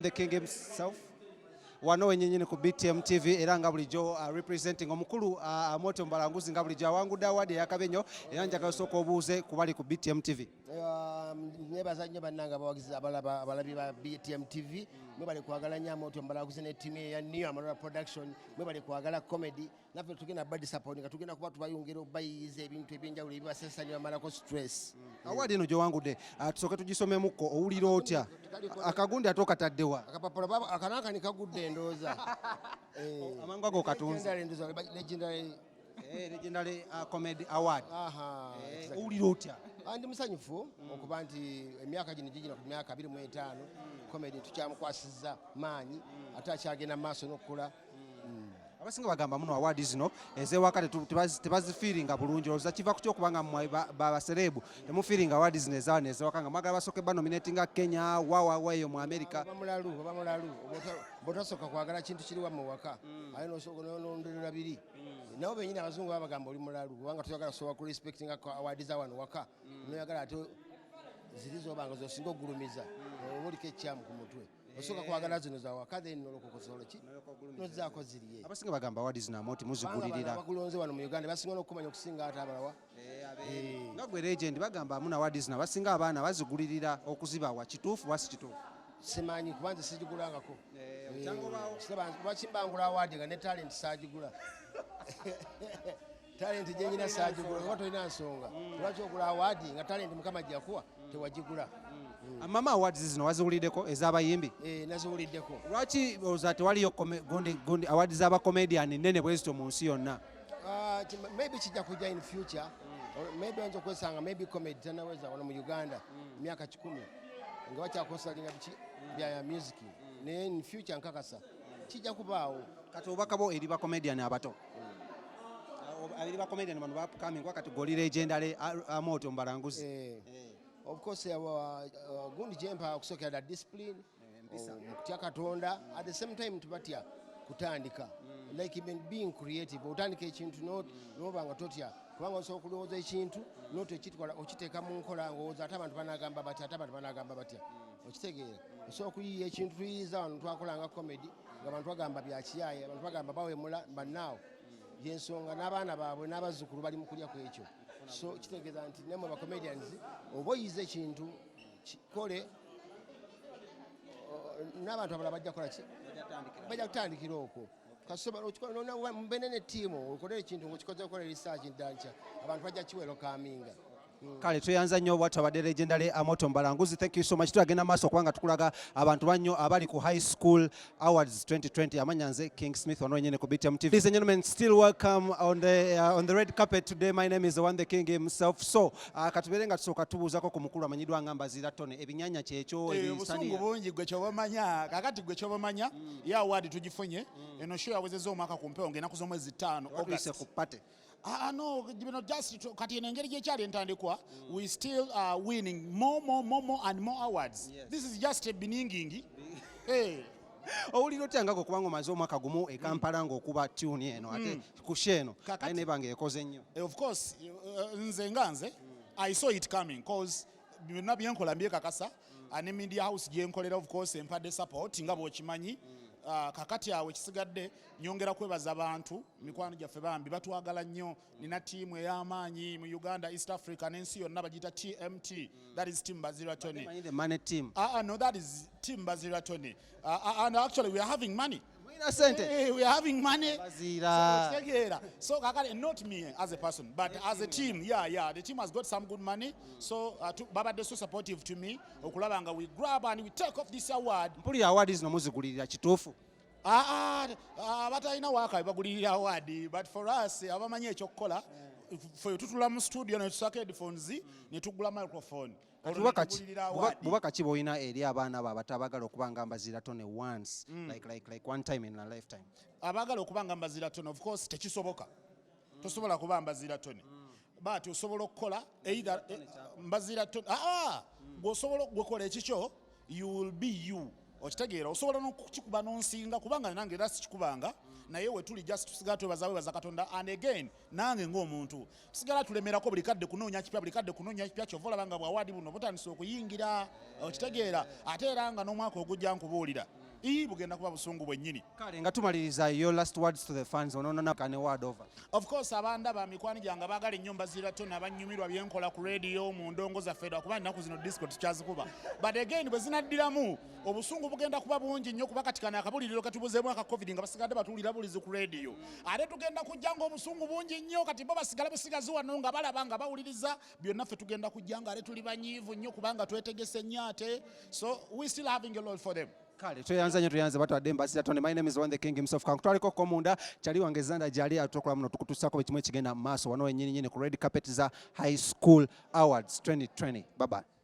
The king himself wano wennyini ku BTM TV, era nga bulijjo representing omukulu Amooti Omubalanguzi, nga bulijjo awangudde award eyakabi ennyo, era njagala osooka obuuze ku bali ku BTM TV. Nebaza nnyo bannange abawagizi abalaba abalabi ba BTM TV. Mwebale kwagala nnyo Amooti Omubalanguzi ne ttiimu eya New Amalora Production. Mwebale kwagala comedy. Naffe tugenda ba disappoint nga tugenda kuba tubayongera okubayiyiza ebintu ebyenjawulo ebibasesa ne bamalako stress. Award eno gy'owangudde, tusooke tugisomemuko. Owulira otya? Akagundi ate okataddewa? Akapapula akanaakani kagudde endowooza. Amangu ago okatunze. Legendary ndowooza, legendary. Legendary Comedy Award. Aha, exactly. Owulira otya? Ndi musanyufu okuba nti emyaka gino gigina ku myaka 25 comedy tukyamukwasizza maanyi, ate akyagenda mu maaso n'okukula. Abasinga bagamba muno award zino ez'ewaka tebazifiiringa bulungi. Olowooza kiva ku kyokubanga mmwe ba celeb temufiiringa award zino ezawa nezewaka, nga mwagala basooke banominatinga Kenya wawawa eyo mu America? Oba mulalu, oba mulalu bw'otasooka kwagala kintu kiri wammwe waka, ate n'osooka n'olonderera biri nabo benyini abazungu baba bagamba oli mulalu, kubanga toyagala sobola ku respectinga award za wano waka, noyagala ate ziri zobanga zosinga okugulumiza, oba oliko ekyamu ku mutwe. Osooka kwagala zino za waka, then nolokokosola ki nozaako ziriye. Abasinga bagamba award zino, Amooti, muzigulirira. Bakulonze wano mu Uganda basinga n'okumanya okusinga ate abalawa. Nga gwe legend, bagamba muno award zino abasinga abaana bazigulirira okuzibawa. Kituufu wasi kituufu? Simanyi, kuba nze sigigulangako. Obukyanga obaawo. Lwaki mbangula award nga ne talent saagigula? Talent gyenyina saagigula. Oba tolina nsonga lwaki ogula award nga talent Mukama gyakuwa tewagigula? Mama, awards zino waziwuliddeko ez'abayimbi? Eh, naziwuliddeko. Lwaki olowooza tewaliyo gundi award z'abacomedian nene bwe zito mu nsi yonna? Ah, maybe kijja kujja in future. Or maybe oyinza okwesanga maybe comedy tanaweza wano mu Uganda emyaka 100 nga bakyakonsalinga biki bya music, naye in future nkakasa kijja kubaawo. Kati obubaka bwo eri bacomedian abato, eri bacomedian bano baupcoming, wakati goli legendary Amooti Omubalanguzi? Eh, of course, gundi gyempa okusookera ddala discipline, Empisa. Mu kutya Katonda. At the same time tubatya kutandika, like even being creative, otandika ekintu noba nga totya, kubanga osobola okulowooza ekintu notokitwala okiteeka mu nkola ngaowooza ate abantu banagamba batya, ate abantu banagamba batya. Okitegeera? Osobola okuyiiya ekintu. Tuyiyiza wano, twakolanga comedy nga abantu bagamba byakiyaye, abantu bagamba bawemula bannaawo, yensonga n'abaana baabwe n'abazzukulu bali mu kulya ku ekyo. So kitegeeza nti namwe bacomedians oba oyize ekintu kikole, n'abantu abalala bajja kukola ki, bajja kutandikira okwo. Mubene ne ttiimu okole ekintu ngaokikoze okola research ddala nkya abantu bajja kiwelcominga. Kale tweyanza nnyo bwatu abadde legendary Amooti Omubalanguzi. Thank you so much. Tulagenda maaso okubanga tukulaga abantu bannyo abali ku High School Awards 2020. Amanya nze King Smith, wano wenyene ku BTM TV. Ladies and gentlemen, still welcome on the red carpet today. My name is the one, the king himself. So katubeere nga tusooka tubuuzako ku mukulu amanyiddwa nga Mbazira Tone. Ebinyanya kyekyo? Obusungu Ebisaniya. bungi. Gwe kyobamanya kakati, gwe kyobamanya ye award tugifunye. Eno show yawezezza omwaka ku mpewo ng'ennaku z'omwezi 5 Watuyise August. ku party. Ah, ah, no, bino just kati eno engeri gyekyali entandikwa, we still are winning more, more, more, more and more awards. This is just a beginning. Hey. Owulira otya nga gwe kubanga omaze omwaka gumu e Kampala ng'okuba tune eno ate ku show eno? Kakati- Aye nebanga ekoze nnyo. Of course, nze nga nze I saw it coming, cause byonna byenkola mbyekakasa. Ne media house gyenkolera, of course, empadde support nga bw'okimanyi. Kakati awo ekisigadde nyongera kwebaza bantu mikwano gyaffe, bambi batwagala nnyo. Nina ttiimu ey'amaanyi mu Uganda, East Africa n'ensi yonna, bagiyita TMT, that is Team Bazira Tony. Manyi the money team. No, that is Team Bazira Tony. And actually we are having money. Mulina sente. Hey, we are having money. Bazira. So, kitegeera. So kakati not me as a person, but as a team, yeah, the team has got some good money. So babadde so supportive to me okulaba nga we grab and we take off this award. Mpulira award zino muzigulirira, kituufu? Ah, ah, abatalina waaka bagulirira award, but for us abamanyi ekyokukola, ffe tutula mu studio ne tusaka headphones ne tugula microphone. Kati Olwo ne tugulirira award. Bubaka ki bw'olina eri abaana abo abato abaagala okuba nga Mbazira Tone once, like one time in a lifetime? Abaagala okuba nga Mbazira Tone, of course tekisoboka, tosobola kuba Mbazira Tone, but osobola okukola either Mbazira Tone, gweosobola gwekola ekikyo, you will be you. Okitegeera, osobola n'okukikuba n'onsinga, kubanga nange era sikikubanga, naye wetuli just tusigala twebaza webaza Katonda. And again, nange ng'omuntu tusigala tulemerako buli kadde kunoonya kipya, buli kadde kunoonya kipya. Kyova olaba nga bw'award buno butandise okuyingira, okitegeera, ate era nga n'omwaka ogujja nkubuulira ii bugenda kuba busungu bwennyini. Kale nga tumaliriza, your last words to the fans, onoonona kane word over. Of course, abandaba, mikwano gyange abaagala ennyo, mbazira tona, abanyumirwa byenkola ku radio mu ndongo zaffe, lwakuba ennaku zino disco tukyazikuba. But again, bwe zinaddiramu, obusungu bugenda kuba bungi nnyo, kuba kati kano akabuliriro katubuzeemu aka COVID nga basigadde batuwulira bulizi ku radio, ate tugenda kujja nga obusungu bungi nnyo. Kati bo basigala busigazi wano nga balaba nga bawuliriza byonna, ffe tugenda kujja nga ate tuli banyiivu nnyo, kubanga twetegese nnyo ate. So we still having a lot for them. Kale tweyanza nnyo, tweyanze batwadde mbasira tone. My name is One the King himself. Kankutwaliko ko munda, kyali wange Zanda gyali atukola muno, tukutuusako buli kimu ekigenda mu maaso wano wennyini nyini ku red carpet za High School Awards 2020. Bye bye.